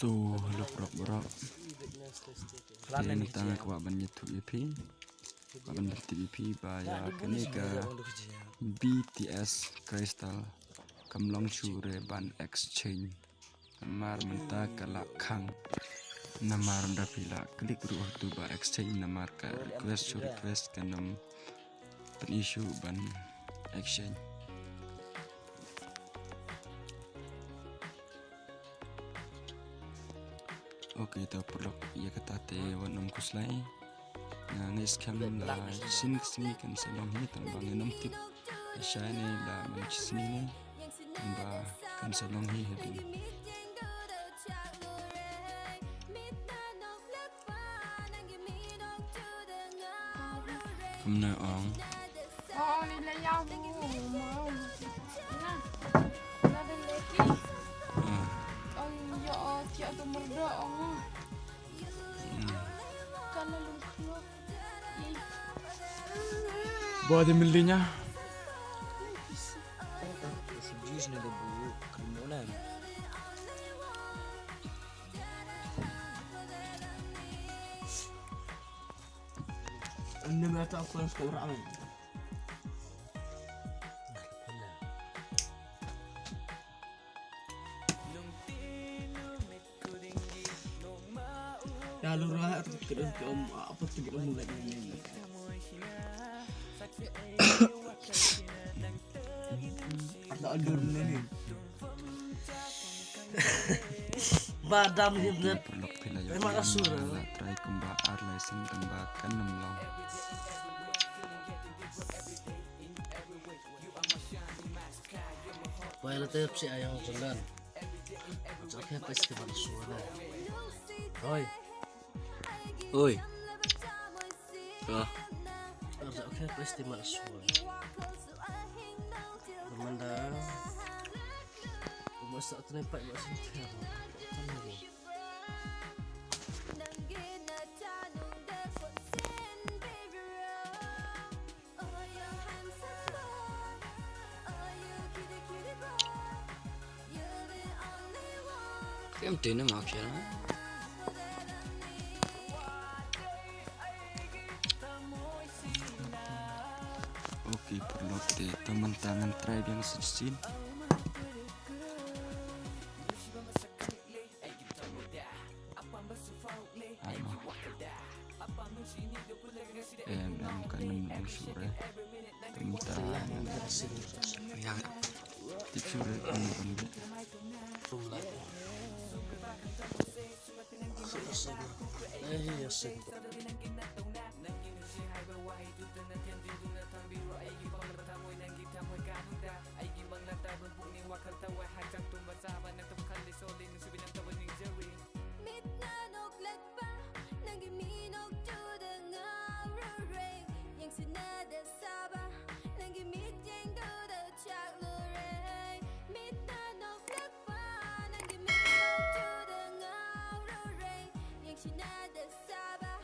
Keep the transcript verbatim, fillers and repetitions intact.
To, hello, prok, prok. Kane mynta nga kwah ban ïathuh ïa phi. Kwah ban ïathuh ïa phi ba ïa kane ka B T S Crystal kam long shuh re ban exchange. Namar mynta ka la khang. Namar da phi la click ruh tu ba exchange namar ka request shuh request kan ym pyn-issue ban exchange. Ok, to paralok, ïa kata te wat nym khuslai. Nga ngeit skhem la shisien ka sngi kan sa long hi, tang ba ngam tip. Shane la man shisien ne, tang ba kan sa long hi hadien. Kumno ong? Oh, ni la ya bu, mau. Na. Na da leki. Ah. Ong yo, tiak tu merdo ong. Hmm. Kalau lungklo. Ih. Bo di melinya. Jus na da bu, krimunan. Anda berata apa yang suka orang? Ya, lu rah, apa tu kita om, apa tu kita om lagi ni? Ada alur ni. Ba dam hi bnet. Paralok phi la ïoh. Emang asur, eh? La try kumba ar lai sien tang ba kan ym long. Wai la te psi ayang jenggan. Jake pasti ban sur, eh. Oi. Oi. Ah. Jake pasti ban sur. Manda. Masa tene pat masa tene. Kem tene ma khel na. Ok, paralok te, to mynta ngan try biang sa shisien. Ai mo. Em, em, kan ym long shuh re. To mynta ngan tip shuh re, kan ym long.